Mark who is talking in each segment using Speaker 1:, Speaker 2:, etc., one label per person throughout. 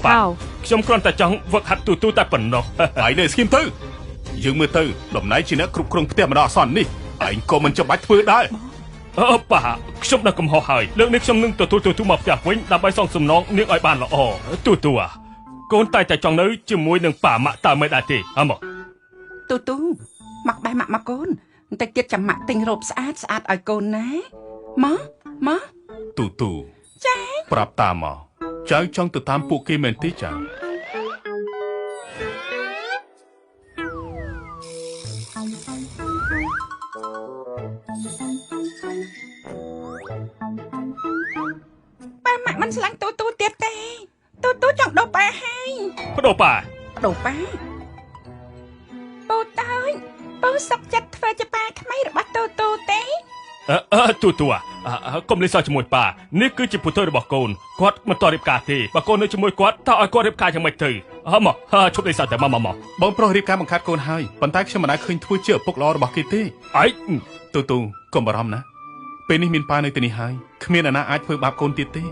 Speaker 1: ប៉ា
Speaker 2: ហៅ
Speaker 1: ខ្ញុំគ្រាន់តែចង់វឹកហាត់ទូទូតែប៉ុណ្ណោះ
Speaker 3: ឯងនៅស្ងៀមទៅយើងមើលទៅតំណែងជាអ្នកគ្រប់គ្រងផ្ទះបណ្ដោះអាសន្ននេះឯងក៏មិនចាំបាច់ធ្វើដែរ
Speaker 1: អឺប៉ាខ្ញុំដឹងកំហុសហើយលើកនេះខ្ញុំនឹងទទួលទូទូមកផ្ទះវិញដើម្បីសងសំណងនាងឲ្យបានល្អទូទូអាកូនតែតែចង់នៅជាមួយនឹងប៉ាម៉ាក់តើមិនដែរទេហ៎មក
Speaker 4: ទូទូមកបែរម៉ាក់មកកូនបន្តិចទៀតចាំម៉ាក់ទិញរ៉ូបស្អាតស្អាតឲ្យកូនណាមកមក
Speaker 3: ទូទូ
Speaker 4: ចា
Speaker 3: ប្រាប់តាមកចៅចង់ទៅតាមពួកគេមែនទេចៅ
Speaker 4: ប៉ាម៉ាក់មិនឆ្លាញ់ទូទូទៀតទេទូទូចង់ដូរប៉ាហើយ
Speaker 1: បដូរប៉ា
Speaker 4: ដូរប៉ាពូតើចពូសុកចិត្តធ្វើជាប៉ាថ្មីរបស់ទូទូទេ
Speaker 1: អឺទូទូអាកុំលេងសើចជាមួយប៉ានេះគឺជាពុទ្ធរបស់កូនគាត់មិនតរៀបការទេបើកូននៅជាមួយគាត់តើឲ្យគាត់រៀបការយ៉ាងម៉េចទៅហ៎មកឈប់លេងសើចតែមកមក
Speaker 3: បងប្រុសរៀបការបង្ខាត់កូនហើយប៉ុន្តែខ្ញុំមិនដែលឃើញធ្វើជាឪពុកល្អរបស់គេទេ
Speaker 1: អី
Speaker 3: ទូទូកុំបារម្ភណាពេលនេះមានប៉ានៅទីនេះហើយគ្មានអ្នកណាអាចធ្វើបាបកូនទៀតទេ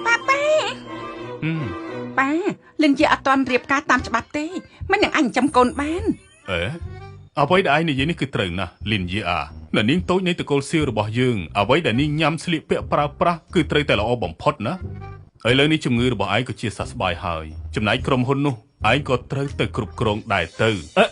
Speaker 4: ប៉ាប៉ា
Speaker 3: ហឹម
Speaker 4: ប៉ាលិនជាអត់ទាន់រៀបការតាមច្បាប់ទេមិននឹងអញចាំកូនបាន
Speaker 3: អេអ្វីដែលឯងនិយាយនេះគឺត្រូវណាស់លីនយេអាអ្នកនាងតូចនៃតកូលសៀវរបស់យើងអ្វីដែលនាងញ៉ាំស្លៀកពាក់ប្រើប្រាស់គឺត្រូវតែល្អបំផុតណាឥឡូវនេះជំងឺរបស់ឯងក៏ជាសះស្បើយហើយចំណែកក្រុមហ៊ុននោះឯងក៏ត្រូវទៅគ្រប់គ្រងដែរទៅ
Speaker 1: អឺ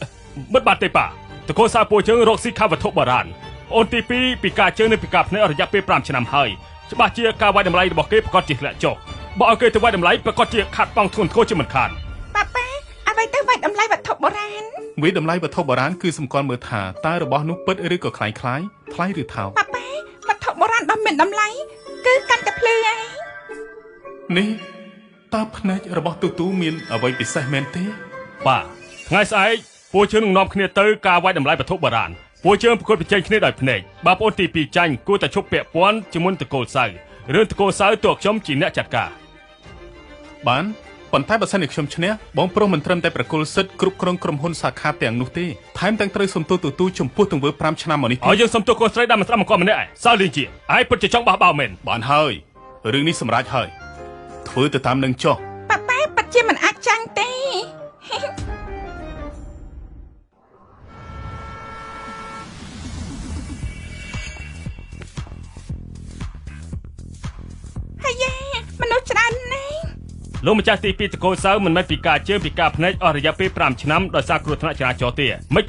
Speaker 1: មិនបាត់ទេប៉ាតកូលសាពួរជើងរកស៊ីខាវត្ថុបុរាណអូនទី2ពីការជើងនិងពីការភ្នែករយៈពេល5ឆ្នាំហើយច្បាស់ជាការវាយតម្លៃរបស់គេប្រកាសជាធ្លាក់ចុះបើឲ្យគេទៅវាយតម្លៃប្រកាសជាខាត់ប៉ងធ្ងន់ធ្ងរជាមិនខាន
Speaker 4: ប៉ាប៉ាអ្វីទៅវាយតម្លៃវត្ថុបុរាណ
Speaker 3: វាតម្លៃវត្ថុបុរាណគឺសម្គាល់មើលថាតើរបស់នោះពិតឬក៏คล้ายคล้ายថ្លៃឬថោក
Speaker 4: ប៉ាប៉ាវត្ថុបុរាណដ៏មានតម្លៃគឺកាន់តែភ្លឺឯង
Speaker 3: នេះតើភ្នែករបស់ទូទូមានអ្វីពិសេសមែនទេ
Speaker 1: បាទថ្ងៃស្អែកពួកជើងនឹងនាំគ្នាទៅការវាយតម្លៃវត្ថុបុរាណពួកជើងប្រកួតប្រជែងគ្នាដោយភ្នែកបើប្អូនទី2ចាញ់គួរតែឈប់ពាក់ព័ន្ធជាមួយតកូលសៅរឿងតកូលសៅតួខ្ញុំជាអ្នកចាត់ការ
Speaker 3: បានប៉ុន្តែបើសិនជាខ្ញុំឈ្នះបងប្រុសមិនត្រឹមតែប្រគល់សិទ្ធិគ្រប់គ្រងក្រុមហ៊ុនសាខាទាំងនោះទេថែមទាំងត្រូវសុំទោសទូទូចំពោះទង្វើ5ឆ្នាំមកនេះ
Speaker 1: ឲ្យយើងសុំទោសកូនស្រីដែលមិនស្ដាប់មកគាត់ម្នាក់ឯងសៅលីងជាឯងពិតជាចង់បះបោមែន
Speaker 3: បានហើយរឿងនេះសម្រេចហើយធ្វើទៅតាមនឹងចុះ
Speaker 4: ប៉ាប៉ាពិតជាមិនអាចចាញ់ទេ ហើយយ៉ាមនុស្សច្រើនណាស់
Speaker 1: លោកម្ចាស់ទី2តកូលសៅមិនមែនពីការជើងពីការភ្នែកអស់រយៈពេល5ឆ្នាំដោយសារគ្រោះថ្នាក់ចរាចរណ៍ទេមិន